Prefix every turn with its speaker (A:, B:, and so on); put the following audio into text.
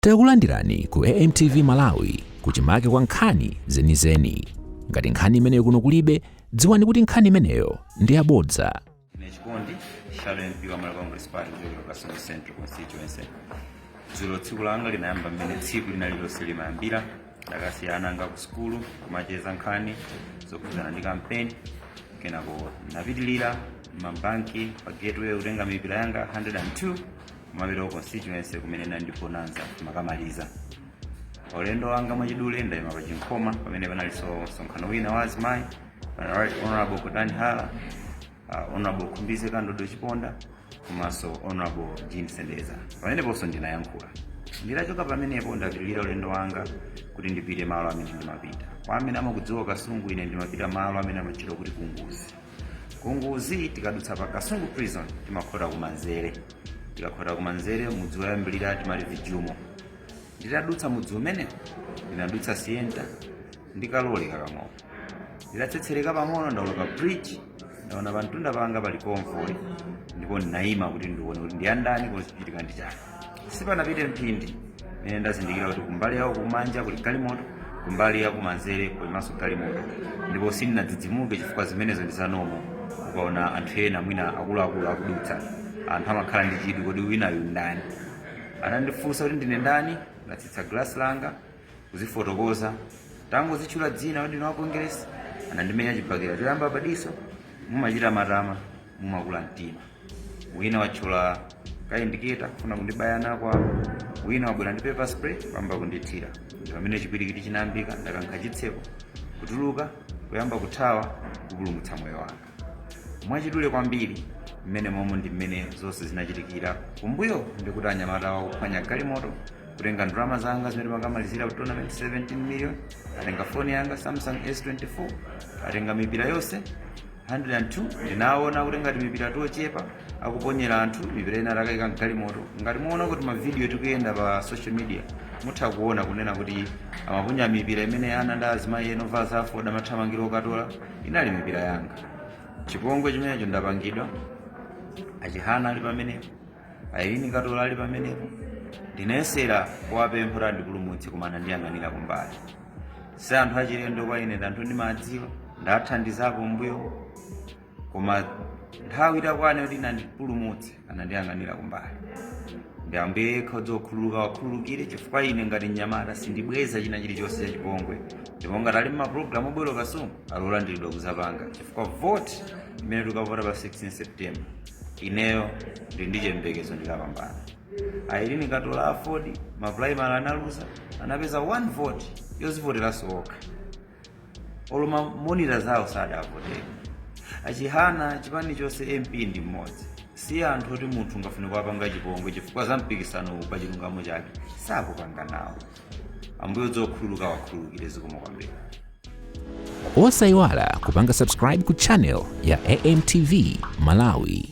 A: Takulandirani ku AMTV Malawi, kuchimake kwa nkhani zenizeni. Ngati nkhani imeneyo kuno kulibe, dziwani kuti nkhani imeneyo ndi yabodza.
B: Ine Chikondi, shadow MP wa Malawi Congress Party kuchokera Kasungu Central Constituency. Dzulo tsiku langa linayamba mmene tsiku lina lililonse limayambira. Ndakasiya ana anga ku sukulu, kumacheza nkhani zokhudzana ndi kampeni. Kenako napitilira mabanki pa Gateway kutenga mipira yanga 102, kumapita ku constituency kumene nali ndi bonanza makamaliza ulendo wanga. Mwachidule, ndayima pa Chinkhoma pamene panalinso msonkhano wina wa azimayi. Pana Right Honorable Kotani Hala, Honorable Khumbize Kandodo Chiponda komanso Honorable Jean Sendeza. Pameneponso ndinayankhula. Nditachoka pamenepo, ndapitilira ulendo wanga kuti ndipite malo amene ndimapita. Kwa amene amakudziwa Kasungu, ine ndimapita malo amene amatchedwa kuti Kunguzi. Kunguzi, tikadutsa pa Kasungu Prison, timakhota kumanzere. Tikakhota kumanzere, mudzi woyambirira timati Vijumo. Nditadutsa mudzi umenewo, ndinadutsa Sienta ndikalole kakang'ono. Nditatsetsereka pang'ono, ndawoloka bridge, ndaona pamtunda panga pali convoy, ndipo ndinayima kuti ndione kuti ndiyandani, kuti chichitika ndi chani. Sipanapite mphindi mene ndazindikira kuti kumbali yawo kumanja kuli galimoto, kumbali ya kumanzere kulimanso galimoto, ndipo sindinadzidzimuke chifukwa zimenezo ndi za normal. Ukaona anthu ena mwina akuluakulu akudutsa, anthu amakhala ndi chidwi, kodi winayu ndani? Anandifunsa kuti ndine ndani. Ndatsitsa glass langa kuzifotokoza, tangozitchula dzina kuti ndine wa Congress, anandimenya chibakera choyamba padiso. "Mumachita matama, mumakula mtima." Wina watchula ka indicator kufuna kundibaya nako apo, wina wabwera ndi pepper spray kuyamba kundithira. Ndi pamene chipwirikiti chinayambika. Ndakankha chitseko, kutuluka, kuyamba kuthawa kupulumutsa moyo wanga. Mwachidule kwambiri, mmene momwe ndi mmene zonse zinachitikira. Kumbuyo ndikuti anyamata wakuphwanya galimoto, kutenga ndalama zanga zimene pangamalizira ku tournament, 17 million, atenga foni yanga Samsung S24, atenga mipira yonse 102. Ndinaona kuti ngati mipira tochepa akuponyera anthu, mipira ina atakayika mgalimoto. Ngati muona kuti mavidiyo tikuyenda pa social media, mutha kuona kunena kuti amaponya mipira imene ana ndi azimayi ena ovala za AFORD amathamangira okatola, inali mipira yanga. Chipongwe chimenecho ndapangidwa. Achihana ali pamenepo, Ailini Katola ali pamenepo. Ndinayesera kuwapempha kuti andipulumutse, koma anandiyang'anira kumbali. Si anthu achilendo kwa ine, ndi anthu ndimadziwa, ndathandizapo mbuyo, koma nthawi itakwana kuti inandipulumutse, anandiyang'anira kumbali. Ndi Ambuye yekha udzokhululuka wakhululukire, chifukwa ine ngati mnyamata sindibweza china chilichonse chachipongwe. Ndipo ngati ali mmapulogalamu obwera Kasungu, alolandiridwa kuzapanga, chifukwa vote imene tikavota pa 16 September, ineyo ndi ndi chiyembekezo ndikapambana. Ailini Katola, AFORD, maprimary analuza, anapeza one vote yozivoteranso okha, olo ma monitor zawo sadavotere. Achihana, chipani chonse MP ndi mmodzi. Si anthu oti munthu ungafune kuwapanga chipongwe, chifukwa za mpikisano pa chilungamo chake sakupanga nawo. Ambuye udzokhululuka wakhululukire. Zikomo kwambiri.
A: Osayiwala kupanga subscribe ku channel ya AMTV Malawi.